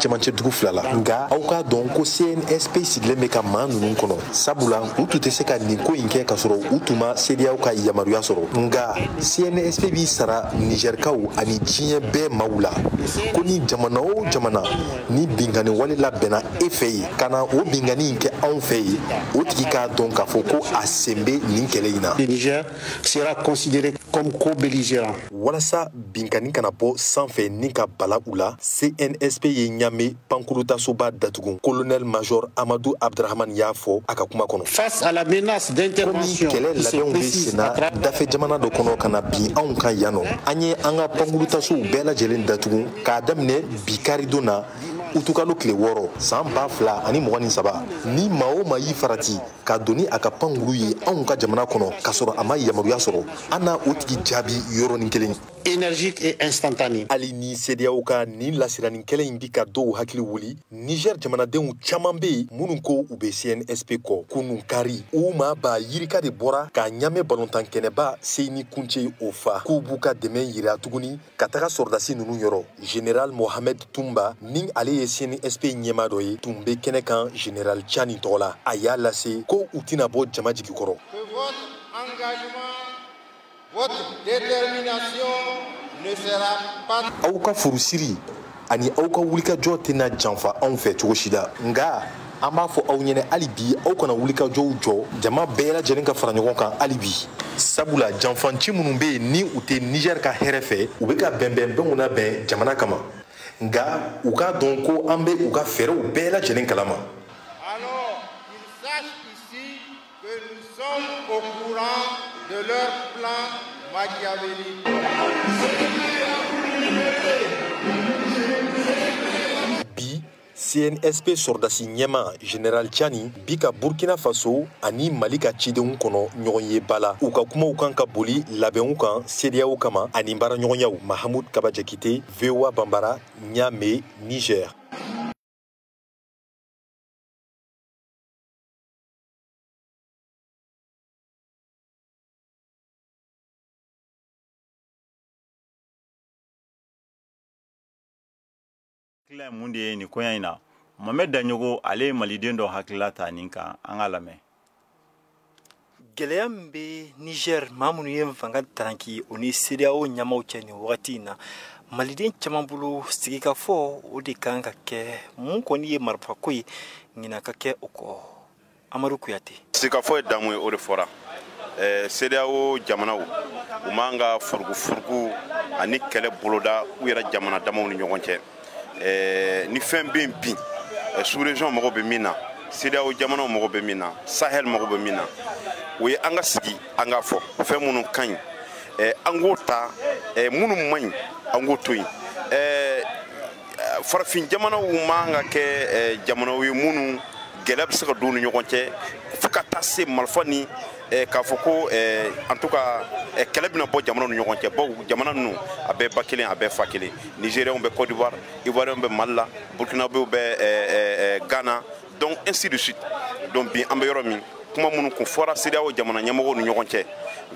cɛmancɛ dugu fila la. Nka aw k'a dɔn ko CNSP sigilen bɛ ka maa ninnu kɔnɔ, sabula u tun tɛ se ka nin ko in kɛ k'a sɔrɔ u tun ma CEDEAO ka yamaruya sɔrɔ. Nka CNSP b'i sara Nizɛrikaw ani diɲɛ bɛɛ maaw la ko ni jamana o jamana ni binkanni wale labɛnna e fɛ yen ka na o binkanni in kɛ anw fɛ yen, o tigi k'a dɔn k'a fɔ ko a sen bɛ nin kɛlɛ in na. Le Niger sera considéré comme co-belligérant. Walasa binkanni kana bɔ sanfɛ ni ka bala u la, CNSP ye Ɲame pankurutasoba datugu. Colonel major Amadou Abdrahman y'a fɔ a ka kuma kɔnɔ. Face à la menace d'intervention kɛlɛ labɛnw bɛ senna dafɛ jamana dɔ kɔnɔ ka na bin anw kan yan nɔ, an ye an ka pankurutasow bɛɛ lajɛlen datugu k'a daminɛ bi karidon na, utukalo tile 6 san 2023. Ni maa o maa y'i farati ka don ni a ka pankuru ye anw ka jamana kɔnɔ k'a sɔrɔ a ma yamaruya sɔrɔ, an na o tigi jaabi yɔrɔnin kelen. Énergique et instantané. Hali ni CEDEAO ka nin lasiranin kɛlɛ in bi ka dɔw hakili wuli, Niger jamanadenw caman bɛ yen minnu ko u bɛ CNSP kɔ. Kunun kari, u maa ba yirika de bɔra ka Ɲame balontan kɛnɛba Seyni Kunce o fa k'u b'u ka dɛmɛ yira tuguni ka taga sɔrɔdasi ninnu yɔrɔ. Général Mohamed Toumba, ni ale ye CNSP ɲɛmaa dɔ ye, tun bɛ kɛnɛ kan Général Tchani tɔgɔ la. A y'a lase ko u tɛna bɔ jama jigi kɔrɔ. Votre détermination ne sera pas. Aw ka furusiri ani aw ka wulikajɔ tɛna janfa anw fɛ cogo si la. Nka an b'a fɔ aw ɲɛna hali bi, aw kana wulikajɔw jɔ, jama bɛɛ lajɛlen ka fara ɲɔgɔn kan hali bi. Sabula janfanci minnu bɛ yen ni u tɛ Niger ka hɛrɛ fɛ, u bɛ ka bɛnbɛnbɛnw labɛn jamana kama. Nka u k'a dɔn ko an bɛ u ka fɛɛrɛw bɛɛ lajɛlen kalama. Alors qu'ils sachent ici que nous sommes au courant de leur plan machiavélique. Bi CNSP sɔrɔdasi ɲɛma Général Tchani bi ka Burkina Faso ani Mali ka cidenw kɔnɔ ɲɔgɔn ye ba la. U ka kumaw kan ka boli labɛnw kan CEDEAO kama ani baaraɲɔgɔnyaw. Mahamud Kaba Jakite, VOA Bambara, Niamey, Niger. Hakilila ye mun de ye nin koɲa in na? Mohamed Daɲogo, ale ye maliden dɔ hakilila ta nin kan, an k'a lamɛn. Gɛlɛya min bɛ Niger, maa minnu ye fanga taranki o ni CEDEAO ɲɛmaaw cɛ nin wagati in na, maliden caman bolo sigikafɔ o de kan ka kɛ. Mun kɔni ye marifako ye, ɲinan ka kɛ o kɔ. Amadu Kuyate. Sigikafɔ ye damu ye, o de fɔra. CEDEAO jamanaw u man ka furugufurugu ani kɛlɛ boloda u yɛrɛ jamana damaw ni ɲɔgɔn cɛ. Ni fɛn bɛ yen bi, sous-région mago bɛ min na, CEDEAO jamanaw mago bɛ min na, Sahel mago bɛ min na, o ye an ka sigi an k'a fɔ fɛn minnu ka ɲi, an k'o ta, minnu man ɲi an k'o to yen. Farafin jamanaw man ka kɛ jamanaw ye minnu gɛlɛya bɛ se ka don u ni ɲɔgɔn cɛ fo ka taa se marifa ni k'a fɔ ko en tout cas kɛlɛ bɛna bɔ jamanaw ni ɲɔgɔn cɛ, bawo jamana ninnu a bɛɛ ba kelen a bɛɛ fa kelen. Nigériens bɛ Côte d'Ivoire, Ivoiriens bɛ Mali la, Burkinabéw bɛ Ghana, donc ainsi de suite. Donc bi an bɛ yɔrɔ min, kuma minnu kun fɔra CEDEAO jamana ɲɛmɔgɔw ni ɲɔgɔn cɛ,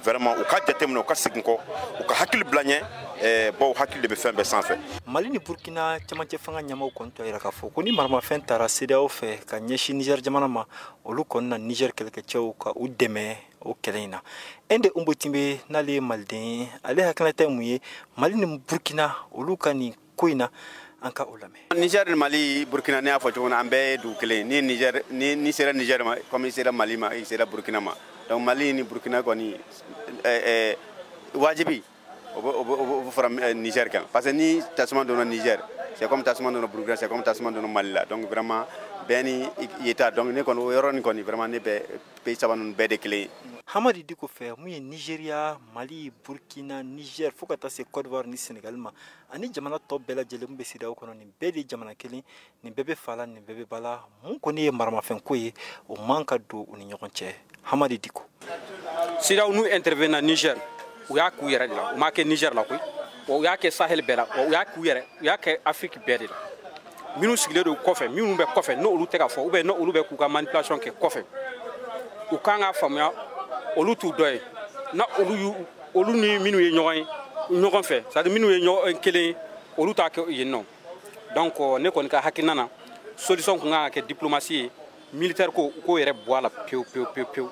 vraiment u ka jateminɛ, u ka segin kɔ, u ka hakili bila ɲɛ, bawo hakili de bɛ fɛn bɛɛ sanfɛ. Mali ni Burkina cɛmancɛ fanga ɲɛmaaw kɔni t'a yira k'a fɔ ko ni maramafɛn taara CEDEAO fɛ ka ɲɛsin Niger jamana ma, olu kɔni na Niger kɛlɛkɛcɛw ka u dɛmɛ o kɛlɛ in na. Ende Umbotimbe n'ale ye maliden ye, ale hakilinata ye mun ye Mali ni Burkina olu ka nin ko in na? An ka o lamɛn. Niger ni Mali, Burkina, ne y'a fɔ cogo min na, an bɛɛ ye dugu kelen. Ni Niger ni sera Niger ma, comme i sera Mali ma, i sera Burkina ma. Donc Mali ni Burkina kɔni wajibi o bɛ fara Niger kan, parce que ni tasuma donna Niger, c'est comme tasuma donna Burkina, c'est comme tasuma donna Mali la. Donc vraiment bɛɛ ni i ta. Donc ne kɔni o yɔrɔnin kɔni vraiment ne bɛ pays saba ninnu bɛɛ de kelen ye. Hamadi Diko fɛ, mun ye Nigeria, Mali, Burkina, Niger fo ka taa se Côte d'Ivoire ni Sénégal ma, ani jamana tɔ bɛɛ lajɛlen mun bɛ CEDEAO kɔnɔ, nin bɛɛ de ye jamana kelen, nin bɛɛ bɛ fa la, nin bɛɛ bɛ ba la. Mun kɔni ye maramafɛnko ye, o man ka don u ni ɲɔgɔn cɛ. Hamadi Diko. CEDEAO n'u intervenir Niger, u y'a k'u yɛrɛ de la, u m'a kɛ Niger la koyi, wa u y'a kɛ Sahel bɛɛ la, wa u y'a k'u yɛrɛ, u y'a kɛ Afrique bɛɛ de la. Minnu sigilen don kɔfɛ, minnu bɛ kɔfɛ, n'olu tɛ ka fɔ, ou bien n'olu bɛ k'u ka manipulation kɛ kɔfɛ, u kan k'a faamuya olu t'u dɔ ye. Na olu olu ni minnu ye ɲɔgɔn ye ɲɔgɔn fɛ, c'est à dire minnu ye ɲɔgɔn kelen ye, olu t'a kɛ yen nɔ. Donc ne kɔni ka hakilina na, solution kun kan ka kɛ diplomatie ye, militaire ko k'o yɛrɛ bɔ a la pewu pewu pewu pewu.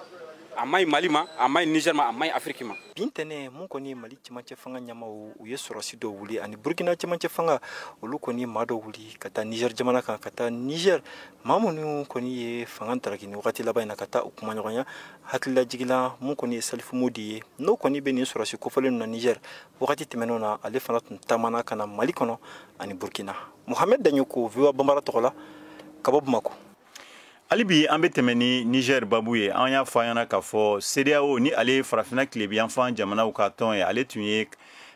A ma ɲi Mali ma, a ma ɲi Niger ma, a ma ɲi Afrique ma. Bin tɛnɛ mun kɔni ye Mali cɛmancɛ fanga ɲɛmaw, u ye sɔrɔsi dɔw wuli ani Burkina cɛmancɛ fanga, olu kɔni maa dɔw wuli ka taa Niger jamana kan, ka taa Niger maa minnu kɔni ye fanga taraki ni wagati laban in na, ka taa u kumaɲɔgɔnya. Hakililajigila mun kɔni ye Salifu Modi ye, n'o kɔni bɛ nin sɔrɔsi kofɔlen na Niger wagati tɛmɛnenw na, ale fana tun taamana ka na Mali kɔnɔ ani Burkina. Mohamed Dagnoko, VOA Bambara tɔgɔ la, ka bɔ Bamako. Hali bi an bɛ tɛmɛ ni Niger babu ye. An y'a fɔ an ɲɛna k'a fɔ CEDEAO, ni ale ye farafinna tilebiyanfan jamanaw ka tɔn ye, ale tun ye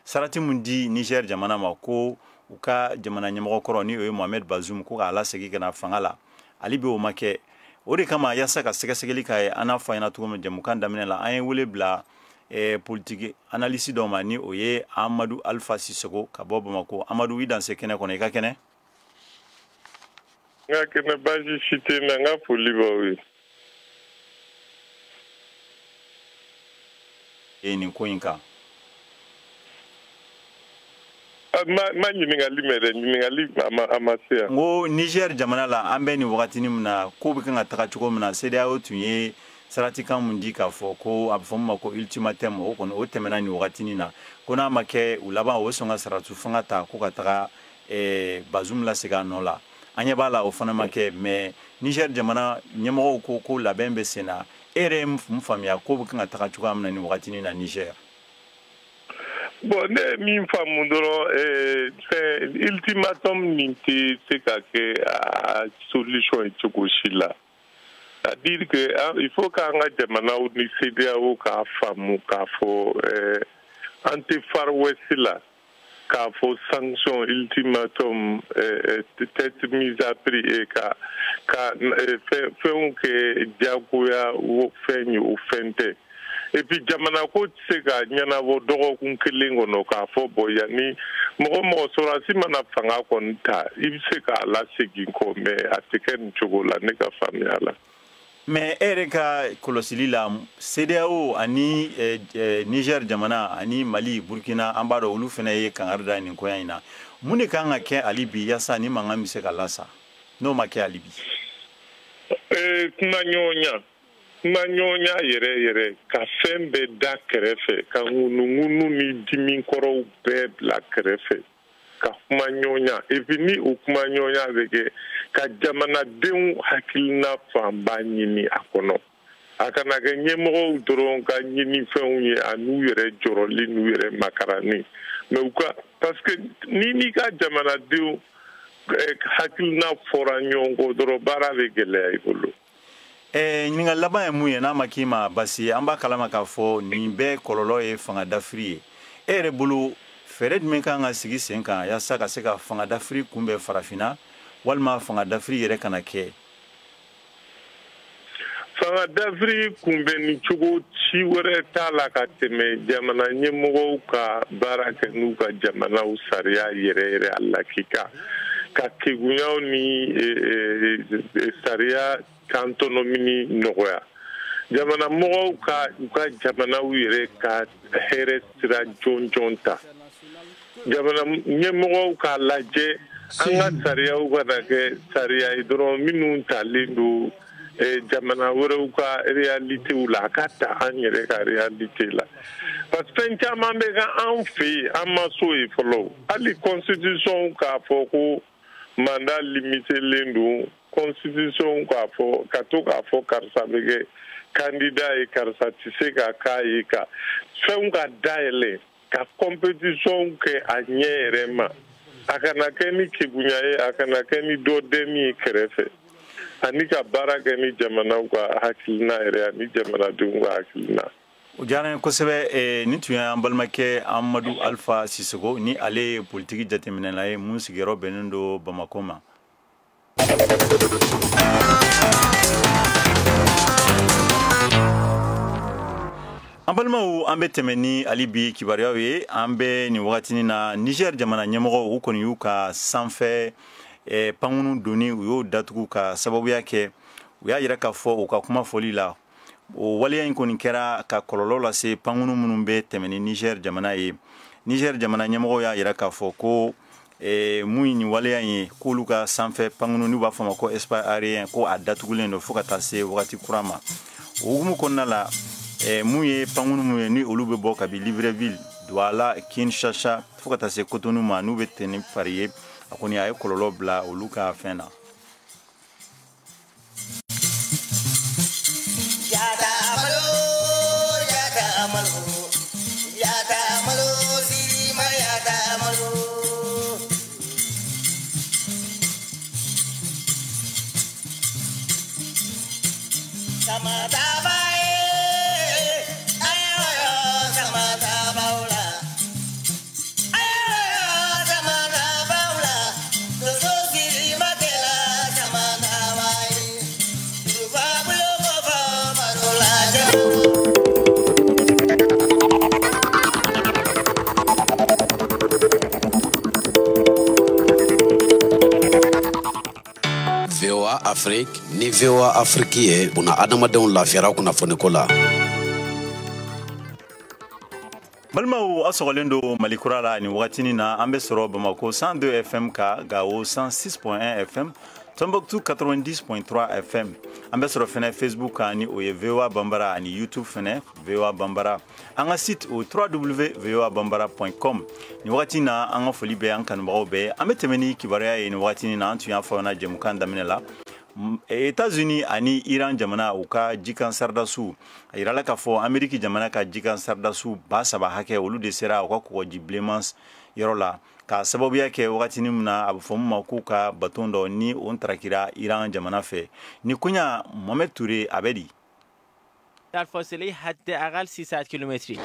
sarati mun di Niger jamana ma ko u ka jamana ɲɛmɔgɔ kɔrɔ, ni o ye Mohamed Bazoum, ko k'a lasegin ka na fanga la. Hali bi o ma kɛ. O de kama, yaasa ka sɛgɛsɛgɛli k'a ye, an n'a fɔ an ɲɛna cogo min jɛmukan daminɛ la, an ye wele bila politique analyste dɔ ma, ni o ye Amadu Alpha Sisoko ka bɔ Bamako. Amadu, i danse kɛnɛ kɔnɔ, i ka kɛnɛ? N ka kɛnɛ, baasi si tɛ n na, n ka foli b'aw ye. E nin ko in kan. Ma ɲininkali mɛn dɛ, ɲininkali a ma se yan. N ko Niger jamana la, an bɛ nin wagatinin min na, ko bɛ kan ka taga cogo min na, CEDEAO tun ye saratikan mun di k'a fɔ ko a bɛ fɔ min ma ko ultimatum, o kɔni o tɛmɛna nin wagatinin na, ko n'a ma kɛ u laban o sɔn ka saratu fanga ta ko ka taga Bazoum lasegin a nɔ la. An ɲɛ b'a la, o fana ma kɛ. Mais Niger jamana ɲɛmɔgɔw ko ko labɛn bɛ sen na. E yɛrɛ ye mun faamuya ko bɛ kan ka taga cogoya min na nin wagatinin na Niger? Bon, ne ye min faamu dɔrɔn, fɛn ultimatum nin tɛ se ka kɛ a solution ye cogo si la. C'est-à-dire que il faut k'an ka jamanaw ni CEDEAO k'a faamu k'a fɔ an tɛ Far West la, k'a fɔ sanction, ultimatum, tête mise à prix et ka fɛnw kɛ diyagoya fɛn ye, o fɛn tɛ. Et puis jamana ko tɛ se ka ɲɛnabɔ dɔgɔkun kelen kɔnɔ k'a fɔ bɔn yanni mɔgɔ mɔgɔ sɔrɔdasi mana fanga kɔni ta, i bɛ se k'a lasegin kɔ, mais a tɛ kɛ nin cogo la, ne ka faamuya la. Mais e yɛrɛ ka kɔlɔsili la, CEDEAO ani Niger jamana ani Mali, Burkina, an b'a dɔn olu fana ye kangari da nin koya in na. Mun de kan ka kɛ hali bi yaasa ni mankan bɛ se ka lasa n'o ma kɛ hali bi? Kuma ɲɔgɔnya yɛrɛ yɛrɛ, ka fɛn bɛɛ da kɛrɛfɛ, ka ŋunuŋunu ni dimi kɔrɔw bɛɛ bila kɛrɛfɛ, ka kuma ɲɔgɔnya. Et puis ni o kuma ɲɔgɔnya bɛ kɛ, ka jamanadenw hakilina fanba ɲini a kɔnɔ. A kana kɛ ɲɛmɔgɔw dɔrɔn ka ɲini fɛnw ye, a n'u yɛrɛ jɔrɔli n'u yɛrɛ makarani, mais u ka, parce que ni n'i ka jamanadenw hakilina fɔra ɲɔgɔn kɔ dɔrɔn, baara bɛ gɛlɛya i bolo. Ɲininkali laban ye mun ye, n'a ma k'i ma basi ye, an b'a kalama k'a fɔ nin bɛɛ kɔlɔlɔ ye fanga dafiri ye. E yɛrɛ bolo, fɛɛrɛ jumɛn kan ka sigi sen kan yaasa ka se ka fanga dafiri kunbɛn farafinna, walima fanga dafiri yɛrɛ kana kɛ? Fanga dafiri kunbɛnni cogo si wɛrɛ t'a la ka tɛmɛ jamana ɲɛmɔgɔw ka baara kɛ n'u ka jamanaw sariya yɛrɛ yɛrɛ, a lakika, ka kegunyaw ni sariya kan tɔnɔmini nɔgɔya, jamana mɔgɔw ka u ka jamanaw yɛrɛ ka hɛrɛ sira jɔnjɔn ta. Jamana ɲɛmɔgɔw k'a lajɛ an ka sariyaw kana kɛ sariya ye dɔrɔn minnu talen don jamana wɛrɛw ka réalitéw la, a ka ta an yɛrɛ ka réalité la, parce que fɛn caman bɛ kɛ an fɛ yen, an ma s'o ye fɔlɔ. Hali constitution k'a fɔ ko mandat limité don, constitution k'a fɔ ka to k'a fɔ karisa bɛ kɛ candidat ye, karisa tɛ se ka k'a ye, ka fɛnw ka dayɛlɛ, ka compétition kɛ a ɲɛ yɛrɛ ma, a kana kɛ ni kegunya ye, a kana kɛ ni dɔ dɛnni ye kɛrɛfɛ, ani ka baara kɛ ni jamanaw ka hakilina yɛrɛ ani jamanadenw ka hakilina. O diyara n ye kosɛbɛ. Nin tun y'an balimakɛ Amadu Alpha Sisoko, ni ale ye politiki jateminɛla ye mun sigiyɔrɔ bɛnnen don Bamako ma. An balimaw, an bɛ tɛmɛ ni hali bi kibaruyaw ye. An bɛ nin wagatinin na, Niger jamana ɲɛmɔgɔw, u kɔni y'u ka sanfɛ pankunu donni, u y'o datugu ka sababuya kɛ u y'a yira k'a fɔ u ka kuma fɔli la, o waleya in kɔni kɛra ka kɔlɔlɔ lase pankunu minnu bɛ tɛmɛ ni Niger jamana ye. Niger jamana ɲɛmɔgɔw y'a yira k'a fɔ ko Mun ye nin waleya in ye, k'olu ka sanfɛ pankunu n'u b'a fɔ ma ko espace aérien, ko a datugulen don fo ka taa se wagati kura ma. O hukumu kɔnɔna la, mun ye pankunu mun ye ni olu bɛ bɔ kabi Libreville, Douala, Kinshasa fo ka taa se Cotonou ma, n'u bɛ tɛnɛ fari ye, a kɔni a ye kɔlɔlɔ bila olu ka fɛn na. VOA Afrique ni VOA Afrique ye buna adamadenw lafiyara kunnafoniko la. Balimaw, aw sɔgɔlen don Mali kura la nin wagatinin na. An bɛ sɔrɔ Bamako 102 FM ka Gawo 106.1 FM, Tombouctou 90.3 FM. An bɛ sɔrɔ fɛnɛ Facebook kan ni o ye VOA Bambara, ani YouTube fɛnɛ VOA Bambara. An ka site o www.voabambara.com. Nin wagati na, an ka foli bɛ an kanubagaw bɛɛ. An bɛ tɛmɛ ni kibaruya ye nin wagati na. An tun y'a fɔ aw ɲɛna jɛmukan daminɛ la, États-Unis ani Iran jamana u ka jikan sardasiw, a yirala k'a fɔ Amérique jamana ka jikan sardasiw 3000 hakɛ, olu de sera u ka kɔgɔji bilenman yɔrɔ la, k'a sababuya kɛ wagatinin min na a bɛ fɔ min ma k'u ka baton dɔ ni o tarakira Iran jamana fɛ. Ni koɲa, Mohamed Touré a bɛ di. در فاصله حداقل 300 کیلومتری.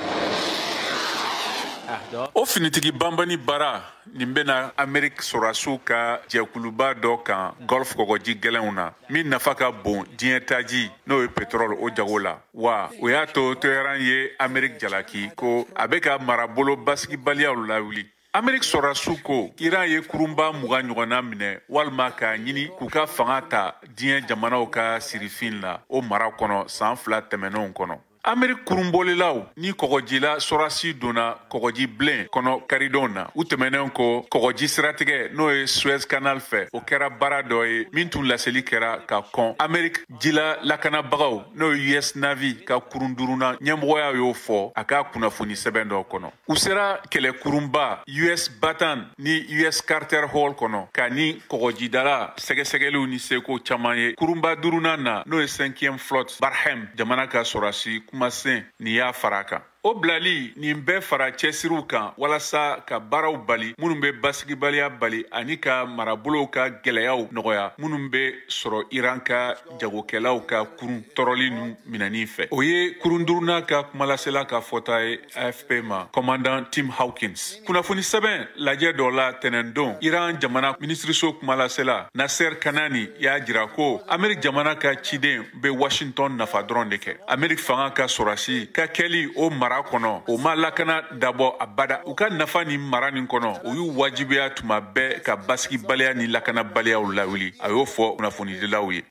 O finitigi banbani bara nin bɛna Amerique sɔrɔdasiw ka jɛkuluba dɔ kan Gulf kɔgɔji gɛlɛnw na, min nafa ka bon diɲɛ taji n'o ye pétrole o jago la. Wa o y'a to Téhéran ye Amerique jalaki ko a bɛ ka marabolo basigibaliyaw lawuli. Amerique sɔrɔdasiw ko Iran ye kurunba 20 ɲɔgɔnna minɛ walima k'a ɲini k'u ka fanga ta diɲɛ jamanaw ka sirifin la o mara kɔnɔ san 2 tɛmɛnenw kɔnɔ. Amerique kurunbolilaw ni kɔgɔjila sɔrɔdasi donna kɔgɔji bilen kɔnɔ karidon na. U tɛmɛnen kɔ kɔgɔji siratigɛ n'o ye Suez Canal fɛ, o kɛra baara dɔ ye min tun laseli kɛra ka kɔn. Amerique jila lakanabagaw n'o ye US Navy ka kurun duurunan ɲɛmɔgɔya y'o fɔ a ka kunnafoni sɛbɛn dɔ kɔnɔ. U sera kɛlɛkurunba US Bataan ni US Carter Hall kɔnɔ ka ni kɔgɔjidala sɛgɛsɛgɛliw ni seko caman ye. Kurunba duurunan na n'o ye 5e flotte Barhem jamana ka sɔrɔdasi kumasen nin y'a fara a kan. O bilali nin bɛɛ fara cɛsiriw kan walasa ka baaraw bali minnu bɛ basigibaliya bali ani ka marabolow ka gɛlɛyaw nɔgɔya minnu bɛ sɔrɔ Iran ka jagokɛlaw ka kurun tɔɔrɔli ninnu minɛni fɛ. O ye kurun duurunan ka kumalasela ka fɔta ye AFP ma, commandant Tim Hawkins. Kunnafoni sɛbɛn lajɛ dɔ la tɛnɛndon, Iran jamana minisiriso kumalasela Nasser Kanani y'a jira ko Amerique jamana ka ciden bɛ Washington nafa dɔrɔn de kɛ. Amerique fanga ka sɔrɔdasi ka kɛli o mara kɔnɔ, o ma lakana dabɔ abada. U ka nafa ni mara nin kɔnɔ, o y'u wajibiya tuma bɛɛ ka basigibaliya ni lakanabaliyaw lawuli, a y'o fɔ kunnafonidilaw ye.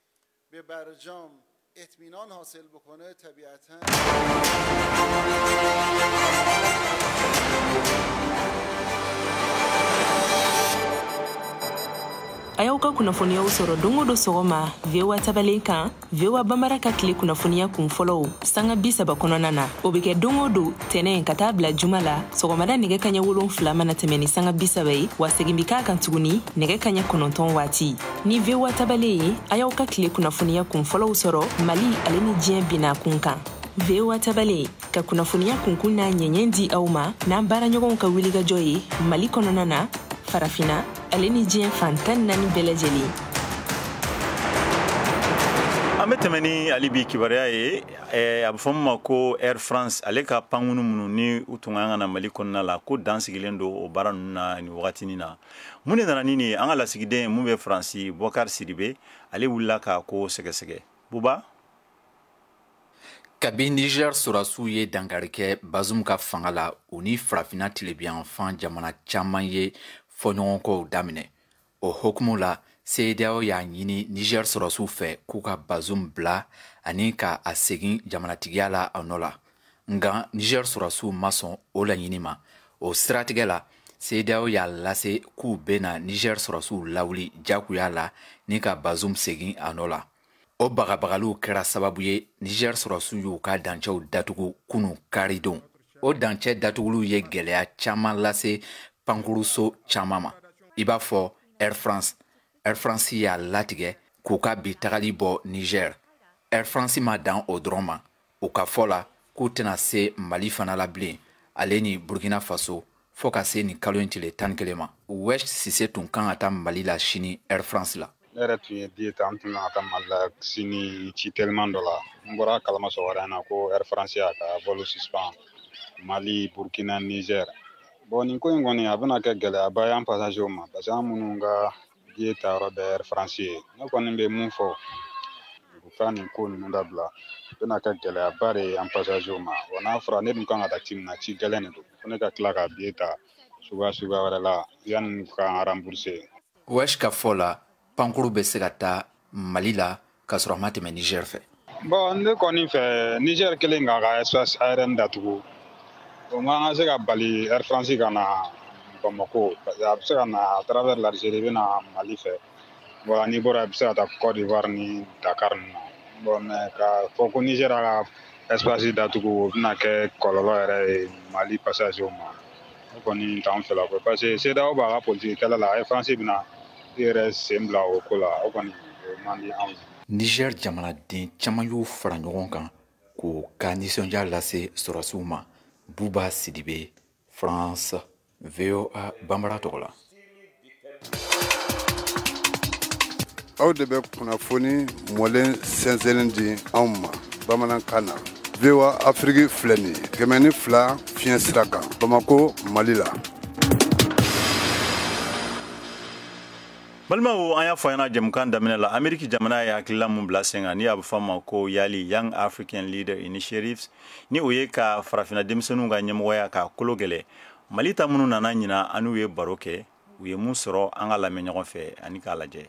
A y'aw ka kunnafoniyaw sɔrɔ don o don sɔgɔma VOA tabalen kan, VOA Bambara ka tile kunnafoniya kun fɔlɔw sanga 30 kɔnɔna na. O bɛ kɛ don o don tɛnɛn ka taa bila juma la sɔgɔmada nɛgɛ kaɲɛ 7 mana tɛmɛ ni sanga 30 ye, wa segin bɛ k'a kan tuguni nɛgɛ kaɲɛ 9 waati. Ni VOA tabalen ye, a y'aw ka tile kunnafoniya kun fɔlɔw sɔrɔ Mali ale ni diɲɛ binna kun kan. VOA tabalen ka kunnafoniya kunkun n'a ɲɛɲɛ di aw ma n'an baaraɲɔgɔnw ka wulikajɔ ye Mali kɔnɔna na, Farafina ale ni diɲɛ fan 14 bɛɛ lajɛlen. An bɛ tɛmɛ ni hali bi kibaruya ye. A bɛ fɔ min ma ko Air France, ale ka pankunu minnu ni u tun kan ka na Mali kɔnɔna la, ko dan sigilen don o baara ninnu na nin wagatinin na. Mun de nana ni nin ye? An ka lasigiden mun bɛ Faransi, Bɔkari Sidibe, ale wulila k'a ko sɛgɛsɛgɛ. Buba. Kabi Niger sɔrɔdasiw ye dankari kɛ Bazoum ka fanga la, u ni farafinna tilebinyanfan jamana caman ye fɔɲɔgɔnkɔw daminɛ. O hukumu la, CEDEAO y'a ɲini Niger sɔrɔdasiw fɛ k'u ka Bazoum bila ani ka a segin jamanatigiya la a nɔ la. Nka Niger sɔrɔdasiw ma sɔn o laɲini ma. O siratigɛ la, CEDEAO y'a lase k'u bɛna Niger sɔrɔsiw lawuli jagoya la ni ka Bazoum segin a nɔ la. O bagabagaliw kɛra sababu ye Niger sɔrɔsiw y'u ka dancɛw datugu kunu karidon. O dancɛ datuguliw ye gɛlɛya caman lase pankuruso caman ma. I b'a fɔ Air France. Air France y'a latigɛ k'u ka bi tagali bɔ Niger. Air France ma dan o dɔrɔn ma. U ka fɔ la k'u tɛna se Mali fana la bilen, ale ni Burkina Faso, fo ka se nin kalo in tile 11 ma. Wesh Sise tun kan ka taa Mali la sini Air France la. Ne yɛrɛ tun ye billet ta, an tun kan ka taa Mali la sini ci teliman dɔ la. N bɔra kalama sɔgɔmada in na ko Air France y'a ka vol suspend Mali, Burkina, Niger. Bon, nin ko in kɔni a bɛna kɛ gɛlɛyaba ye an passagers ma, parce que an minnu ka billet ta yɔrɔ bɛɛ Air France ye. Ne kɔni bɛ mun fɔ, u ka nin ko ninnu dabila, a bɛna kɛ gɛlɛyaba de ye an passagers ma. Wa n'a fɔra ne dun kan ka taa ci min na, ci gɛlɛn de don, ko ne ka tila ka billet ta suguya suguya wɛrɛ la yanni k'an rembourser. Wesh ka fɔ la, pankuru bɛ se ka taa Mali la k'a sɔrɔ a ma tɛmɛ Niger fɛ. Bon, ne kɔni fɛ, Niger kelen k'a ka espace aérien datugu, o man ka se ka bali Air France ka na Bamako, parce que a bɛ se ka na à travers l'Algérie, i bɛ na Mali fɛ. Voilà, n'i bɔra i bɛ se ka taa Côte d'Ivoire ni Dakar ninnu na. Bon, mais k'a fɔ ko Niger y'a ka espace datugu, o bɛna kɛ kɔlɔlɔ yɛrɛ ye Mali passagers ma. Ne kɔni t'anw fɛla ko, parce que CEDEAO b'a ka politique kɛlɛ la, Air France bɛna i yɛrɛ sen bila o ko la, o kɔni o man di anw ye. Niger jamanaden caman y'u fara ɲɔgɔn kan k'u ka nisɔndiya lase sɔrɔsiw ma. Buba Sidibe, France, VOA Bambara tɔgɔ la. Aw de bɛ kunnafoni mɔlen sɛnsɛnnen di anw ma bamanankan na. VOA Afrique filɛ nin ye 102 fiɲɛ sira kan Bamako, Mali la. Balimaw, an y'a fɔ ɲɛna jɛmukan daminɛ la, Ameriki jamana ye hakilila mun bila sen kan ni a bɛ fɔ a ma ko YALI, Young African Leader Initiatives, ni o ye ka farafinna denmisɛnninw ka ɲɛmɔgɔya k'a kolo gɛlɛ. Mali ta minnu nana ɲina, an n'u ye baro kɛ, u ye mun sɔrɔ, an ka lamɛn ɲɔgɔn fɛ ani k'a lajɛ.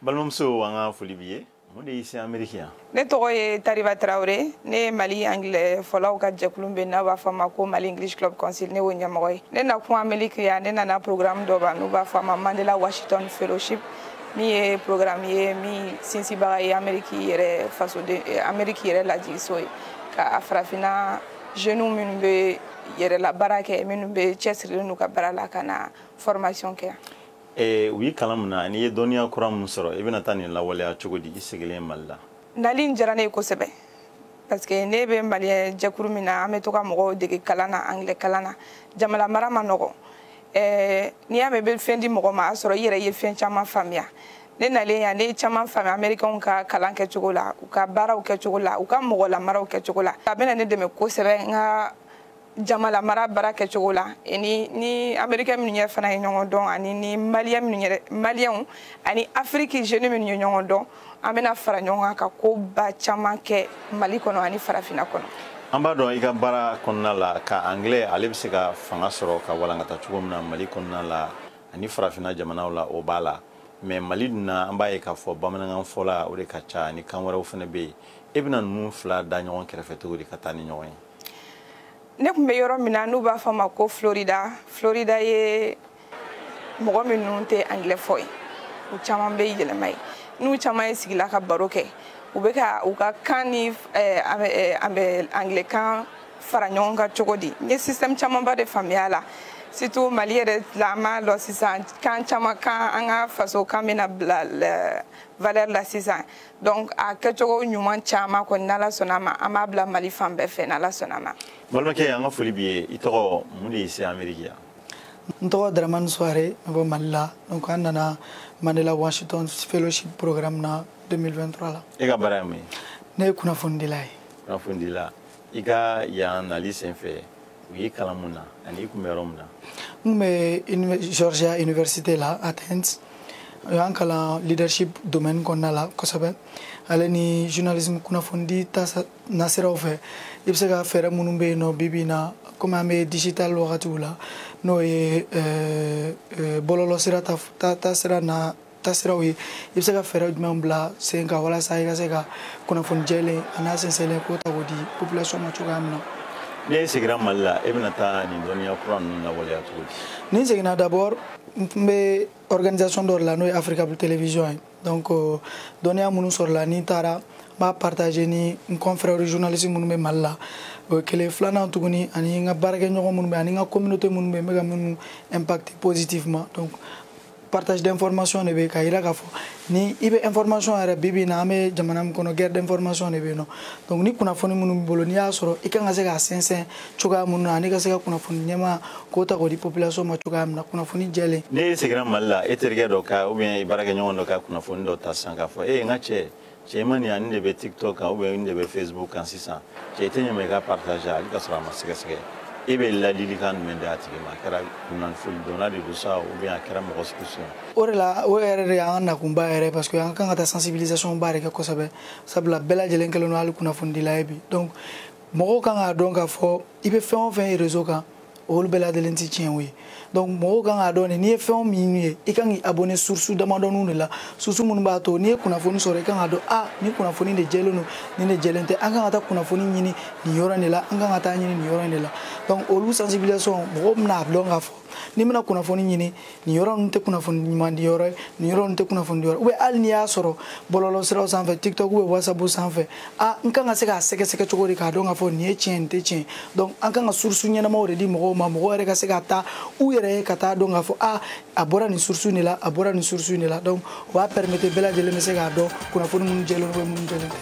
Balimamuso, an ka foli b'i ye. Mun de y'i se Ameriki yan? Ne tɔgɔ ye Tariba Tarawele. Ne ye Mali anglais fɔlaw ka jɛkulu bɛ n'a b'a fɔ a ma ko Mali English Club Council, ne y'o ɲɛmɔgɔ ye. Ne nakun Ameriki yan, ne nana programme dɔ ban n'u b'a fɔ a ma Mandela Washington Fellowship, min ye programme ye min sinsinbaga ye Ameriki yɛrɛ fasoden, Ameriki yɛrɛ lajigiso ye, ka farafinna jeunes minnu bɛ yɛrɛla baara kɛ, minnu bɛ cɛsirilen n'u ka baara la, ka na formation kɛ yan. U ye kalan mun na, n'i ye dɔnniya kura mun sɔrɔ, i bɛna taa nin lawaleya cogo di i sigilen Mali la? Nali in diyara ne ye kosɛbɛ, parce que ne bɛ maliyɛn jɛkulu min na, an bɛ to ka mɔgɔw dege kalan na, anglais kalan na. Jamana mara ma nɔgɔn. N'i y'a mɛn i bɛ fɛn di mɔgɔ ma, a sɔrɔ i yɛrɛ ye fɛn caman faamuya. Ne nalen yan, ne ye caman faamuya américains ka kalan kɛcogo la, u ka baaraw kɛcogo la, u ka mɔgɔ lamaraw kɛcogo la. A bɛna ne dɛmɛ kosɛbɛ n ka jamana mara baara kɛcogo la. Ni américain minnu yɛrɛ fana ye ɲɔgɔn dɔn, ani ni maliyɛn minnu yɛrɛ, maliyɛnw ani Afrique jeunes minnu ye ɲɔgɔn dɔn, an bɛna fara ɲɔgɔn kan ka ko ba caman kɛ Mali kɔnɔ ani farafinna kɔnɔ. An b'a dɔn i ka baara kɔnɔna la ka anglais ale bɛ se ka fanga sɔrɔ ka walankata cogo min na Mali kɔnɔna la ani farafinna jamanaw la, o b'a la. Mais Mali dun na, an b'a ye k'a fɔ bamanankan fɔla o de ka ca, ani kan wɛrɛw fana bɛ yen. E bɛna ninnu fila da ɲɔgɔn kɛrɛfɛ cogo di ka taa ni ɲɔgɔn ye? Ne tun bɛ yɔrɔ min na n'u b'a fɔ a ma ko Florida. Florida ye mɔgɔ minnu tɛ anglais fɔ ye, u caman bɛ yɛlɛma ye. N'u caman ye sigila ka baro kɛ, u bɛ ka u ka kan ni anglais kan fara ɲɔgɔn kan cogo di. N ye système camanba de faamuya a la. Surtout Mali yɛrɛ la, an b'a dɔn sisan kan caman kan, an ka faso kan bɛna bila valeur la sisan. Donc a kɛcogo ɲuman caman kɔni, n'Ala sɔnna a ma, an b'a bila Mali fan bɛɛ fɛ, n'Ala sɔnna a ma. Balimakɛ, an ka foli b'i ye. I tɔgɔ, mun de y'i se Ameriki yan? N tɔgɔ Dramane Soare, n bɔ Mali la. Donc an nana Mandela Washington Fellowship programme na 2023 la. E ka baara ye mun ye? Ne ye kunnafonidila ye. Kunnafonidila. I ka yan nali senfɛ, u ye kalan mun na ani i kun bɛ yɔrɔ min na? N kun bɛ Georgia Université la, Athens. U y'an kalan leadership domaine kɔnɔna la kosɛbɛ, ale ni journalisme kunnafonidi ta nasiraw fɛ. I bɛ se ka fɛɛrɛ minnu bɛ yen nɔ bi bi in na, komi an bɛ digital wagatiw la, n'o ye bɔlɔlɔ sira ta sira na tasiraw ye, i bɛ se ka fɛɛrɛ jumɛn bila sen kan walasa i ka se ka kunnafoni jɛlen a n'a sɛnsɛnlen k'o ta k'o di population ma cogoya min na. N'i seginna Mali la, e bɛna taa nin dɔnniya kura ninnu lawaleya cogo di? Ni n seginna, d'abord n bɛ organisation dɔ de la, n'o ye Africable Télévision ye. Donc dɔnniya minnu sɔrɔla, ni n taara, n b'a partager ni n confrère journaliste minnu bɛ Mali la. O ye kelen. Filanan tuguni, ani n ka baarakɛɲɔgɔn minnu bɛ, ani n ka communauté minnu bɛ, n bɛ ka minnu impacter positivement. Donc partage d'information de bɛ ka yira k'a fɔ ni i bɛ information yɛrɛ, bi bi in na an bɛ jamana min kɔnɔ, guerre d'information de bɛ yen nɔ. Donc ni kunnafoni minnu b'i bolo, n'i y'a sɔrɔ, i kan ka se k'a sɛnsɛn cogoya minnu na, ani ka se ka kunnafoni ɲɛma k'o ta k'o di population ma cogoya min na, kunnafoni jɛlen. N'e seginna Mali la, e terikɛ dɔ ka ou bien i baarakɛɲɔgɔn dɔ ka kunnafoni dɔ ta sisan k'a fɔ e n ka cɛ, cɛ ma nin yan, nin de bɛ TikTok kan ou bien nin de bɛ Facebook kan sisan, cɛ i tɛ ɲɛ ma i ka partager hali ka sɔrɔ a ma sɛgɛsɛgɛ, e bɛ ladilikan jumɛn di a tigi ma? A kɛra kunnafoni donna de don sa, ou bien a kɛra mɔgɔ sugu sugu? O de la, o yɛrɛ de y'an nakunba yɛrɛ, parce que an kan ka taa sensibilisation ba de kɛ kosɛbɛ, sabula bɛɛ lajɛlen kɛlen don hali kunnafonidila ye bi. Donc mɔgɔw kan k'a dɔn k'a fɔ i bɛ fɛn o fɛn ye réseau kan, olu bɛɛ lajɛlen tɛ tiɲɛ ye. Donc mɔgɔw kan k'a dɔn n'i ye fɛn min ye, i kan k'i abonné source damadɔninw de la, source minnu b'a to n'i ye kunnafoni sɔrɔ, i kan k'a dɔn a ni kunnafoni de jɛlen don, nin de jɛlen tɛ, an kan ka taa kunnafoni ɲini nin yɔrɔ in de la, an kan ka taa ɲini nin yɔrɔ in de la. Donc olu sensibilisation, mɔgɔw bɛna dɔn k'a fɔ n'i bɛna kunnafoni ɲini, nin yɔrɔ ninnu tɛ kunnafoni ɲuman di yɔrɔ ye, nin yɔrɔ ninnu tɛ kunnafoni di yɔrɔ ye. Ou bien hali n'i y'a sɔrɔ bɔlɔlɔ siraw sanfɛ, TikTok ou bien WhatsApp sanfɛ, a n kan ka se k'a sɛgɛsɛgɛ cogo di k'a dɔn k'a fɔ nin ye tiɲɛ, nin tɛ tiɲɛ. Donc an kan ka source ɲɛnamaw de di mɔgɔw ma, mɔgɔw yɛrɛ ka se ka taa u yɛrɛ ye ka taa dɔn k'a fɔ a a bɔra nin source de la, a bɔra nin source de la. Donc o b'a permettre bɛɛ lajɛlen bɛ se k'a dɔn kunnafoni minnu jɛlen don, minnu jɛlen tɛ.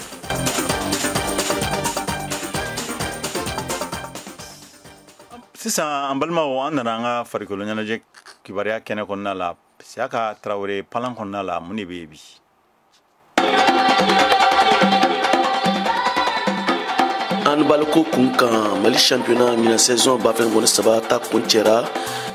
Sisan an balimaw, an nana an ka farikolo ɲɛnajɛ kibaruya kɛnɛ kɔnɔna la. Siyaka Tarawele, palan kɔnɔna la, mun de bɛ yen bi? Handball ko kun kan, Mali championnat ɲinan saison 2023 ta kuncɛra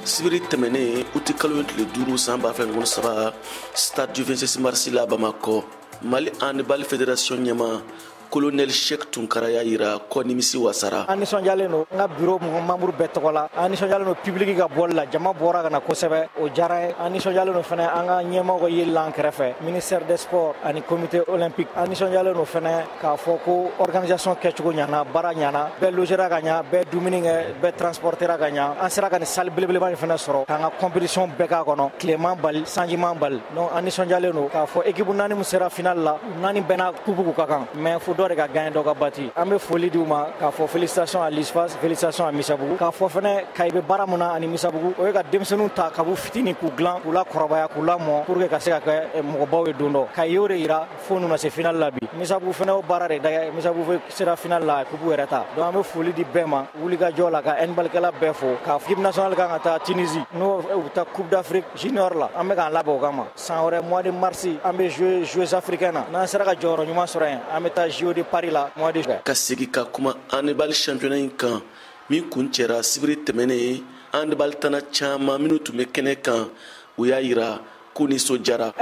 sibiri tɛmɛnen, uti kalo tile 5 san 2023, stade du 26 mars la Bamakɔ. Mali Handball Fédération ɲɛma, colonel Sheikh Tunkara, y'a yira ko nimisi wasara. An nisɔndiyalen don n ka bureau mɔgɔ membre bɛɛ tɔgɔ la. An nisɔndiyalen don public ka bɔli la, jama bɔra ka na kosɛbɛ, o diyara ye. An nisɔndiyalen don fɛnɛ an ka ɲɛmaaw ka yeli la an kɛrɛfɛ, ministère des sports ani comité olympique. An nisɔndiyalen don fɛnɛ k'a fɔ ko organisation kɛcogo ɲana, baara ɲana, bɛɛ logera ka ɲa, bɛɛ dumuni kɛ, bɛɛ transportera ka ɲa. An sera ka nin salle belebeleba in fɛnɛ sɔrɔ k'an ka compétition bɛɛ k'a kɔnɔ, tilema bali, sanjiman bali. Donc an nisɔndiyalen don k'a fɔ équipe 4 min sera finale la, 4 bɛɛ n'a coupe ka kan, mais fo dɔ de ka gagner, dɔ ka bati. An bɛ foli di u ma k'a fɔ félicitation à l'USFAS, félicitation à Misabugu, k'a fɔ fɛnɛ Kayi bɛ baara mun na ani Misabugu, o ye ka denmisɛnninw ta ka b'u fitinin k'u dilan, k'u lakɔrɔbaya, k'u lamɔ pour que ka se ka kɛ mɔgɔbaw ye don dɔ. Kayi y'o de yira fo n'u na se finale la bi. Misabugu fɛnɛ y'o baara de da, Misabugu sera finale la, coupe yɛrɛ ta. Donc an bɛ foli di bɛɛ ma wulikajɔ la, ka handballkɛla bɛɛ fo, k'a équipe nationale kan ka taa Tunisie, n'o u bɛ taa Coupe d'Afrique junior la, an bɛ k'an labɛn o kama. San wɛrɛ mois de mars, an bɛ jouer Jeux africains na, n'an sera ka jɔyɔrɔ ɲuman sɔrɔ yen, an bɛ taa JO de Paris la mois de juin. Ka segin ka kuma handball championnat in kan min kuncɛra sibiri tɛmɛnen, handball tana caman minnu tun bɛ kɛnɛ kan, u y'a yira k'u nisɔndiyara.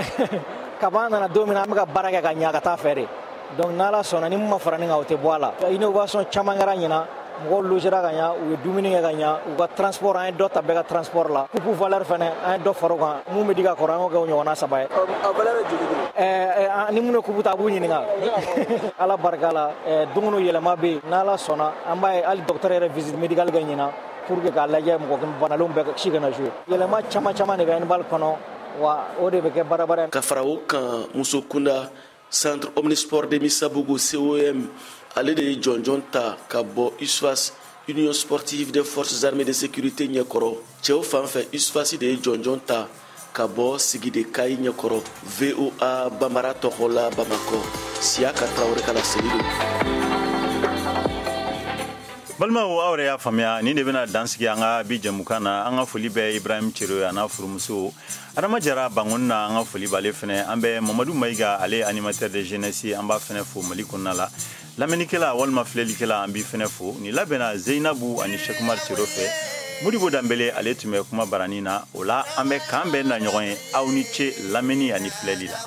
Kaban nana don min na, an bɛ ka baara kɛ ka ɲa ka taa fɛ de. Donc n'Ala sɔnna, ni mun ma fara nin kan, o tɛ bɔ a la. Innovation caman kɛra ɲina, mɔgɔw logera ka ɲa, u ye dumuni kɛ ka ɲa, u ka transport, an ye dɔ ta bɛɛ ka transport la. Coupe valeur fɛnɛ, an ye dɔ fara o kan, mun bɛ di ka kɔrɔ, an y'o kɛ o ɲɔgɔnna 3 ye. A valeur ye joli de ye? Ni mun ye coupe ta, a b'u ɲininka. Ala barika la, don o yɛlɛma bɛ yen, n'Ala sɔnna, an b'a ye hali docteur yɛrɛ visite médicale kɛ ɲina pour que k'a lajɛ mɔgɔ banalenw bɛɛ si kana jouer. Yɛlɛma caman caman de bɛ handball kɔnɔ, wa o de bɛ kɛ baara ye. Ka fara o kan, muso kunda, centre omnisport de Misabugu COM, ale de ye jɔnjɔn ta ka bɔ USFAS, Union sportive des forces armées de sécurité ɲɛkɔrɔ. Cɛw fan fɛ, USFAS de ye jɔnjɔn ta ka bɔ Sigide Kayi ɲɛkɔrɔ. VOA Bambara tɔgɔ la Bamakɔ, Siyaka Tarawele ka laseli don. Balimaw, aw yɛrɛ y'a faamuya, nin de bɛna dansigi an ka bi jɛmukan na. An ka foli bɛ Ibrahim Cero a n'a furumuso Adama Jara Bangoni na, an ka foli b'ale fɛnɛ. An bɛ Mamadu Mayiga, ale animateur de jeunesse, an b'a fɛnɛ fo Mali kɔnɔna la. Lamɛnnikɛla walima filɛlikɛla, an b'i fɛnɛ fo. Nin labɛnna Zeyinabu ani Sekumar Cero fɛ. Modibo Danbele, ale tun bɛ kuma baranin na. O la, an bɛ k'an bɛn na ɲɔgɔn ye. Aw ni ce lamɛnni ani filɛli la.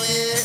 Yeah.